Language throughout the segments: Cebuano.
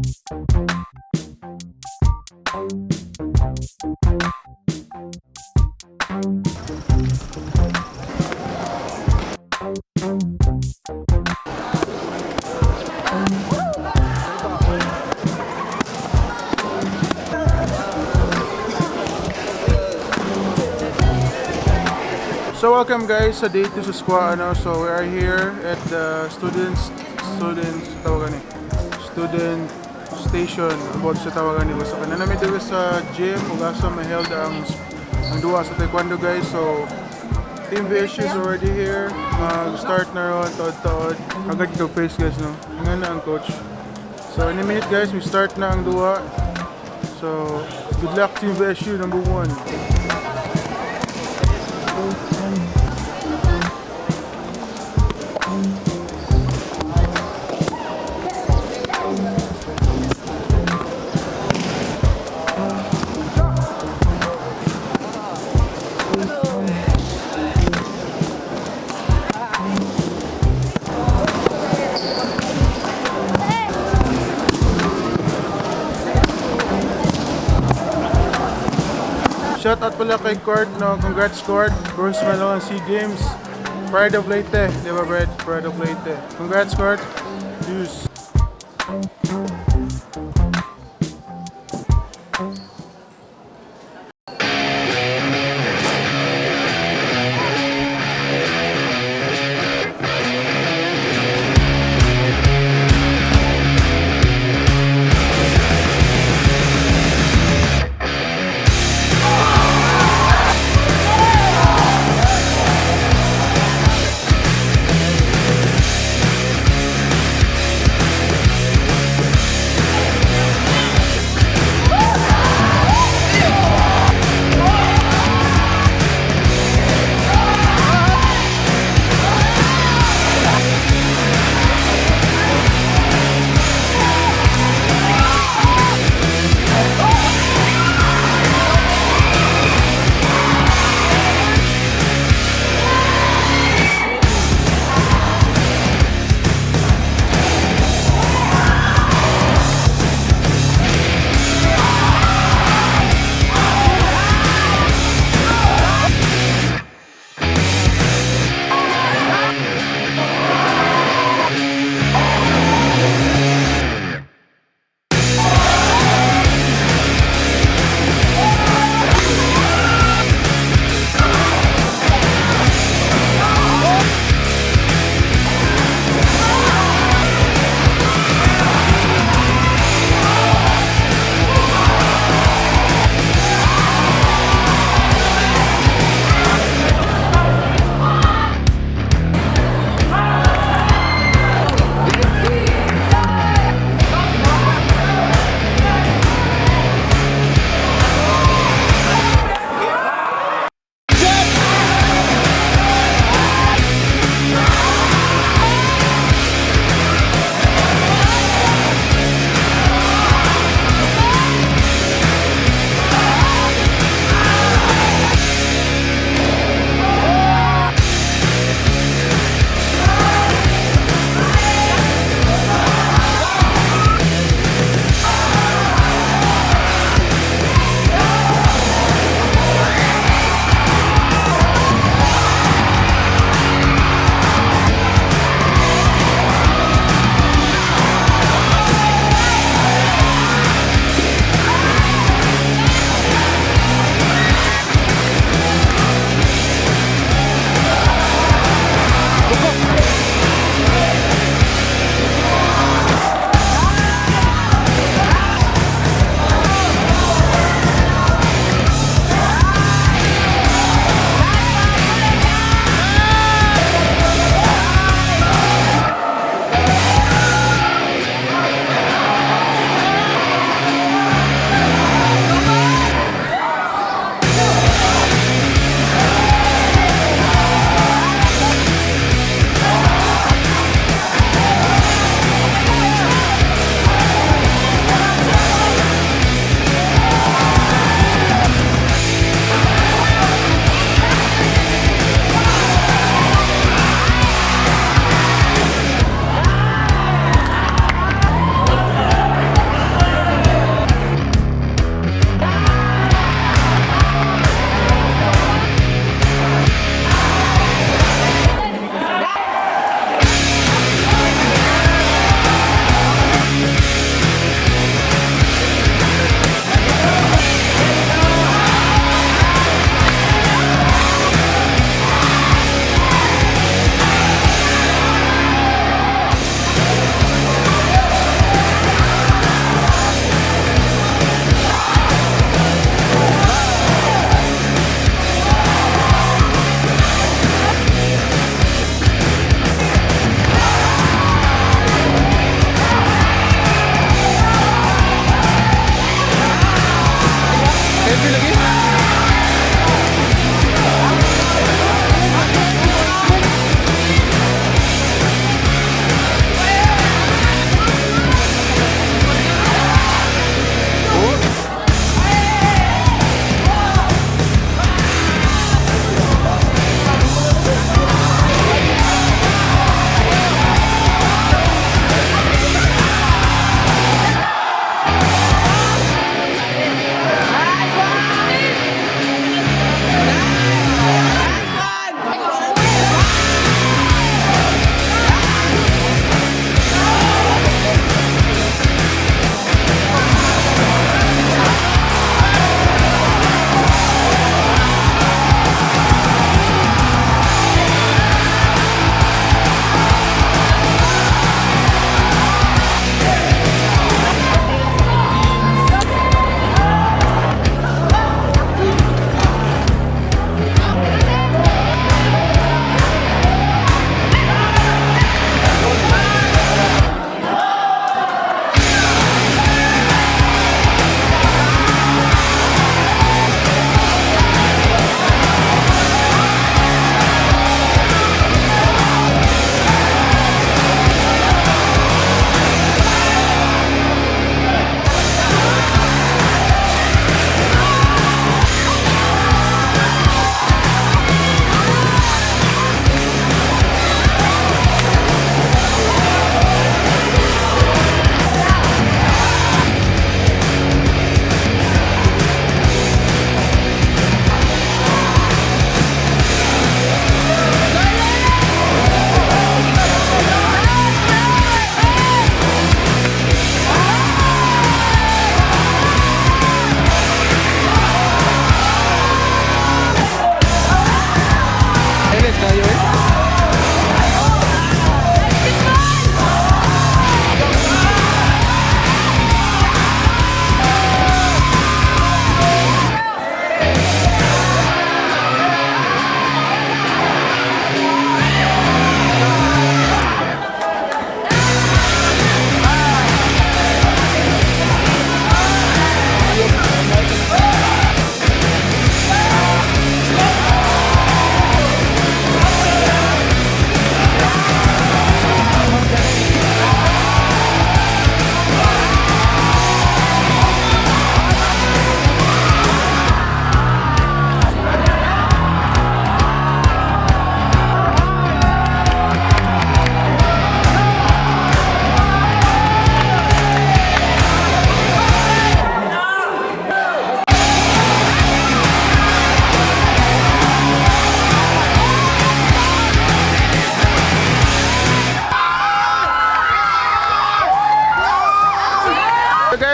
So welcome, guys, sa day 2 sa squad, ano. So we are here at the students tawagan ni student station about sa tawagan ni basta kana nami diri sa gym ug asa ma-held ang duwa sa taekwondo, guys. So Team VSU is already here. Mag-start na ron, taod-taod. Agad ito face, guys, no? Nga na ang coach. So in a minute, guys, we start na ang duwa. So good luck, Team VSU number 1. Shout out pala kay Court, no? Congrats, Court. Bronze medal ang SEA Games. Pride of Leyte. Di ba, Brad? Pride of Leyte. Congrats, Court. Deuce.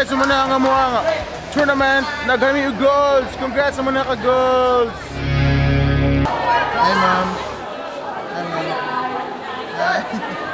Guys, muna ang amuang tournament. Nagami og golds. Congrats sa mga ka-golds. Hi, ma'am. Hi, ma'am. Hi.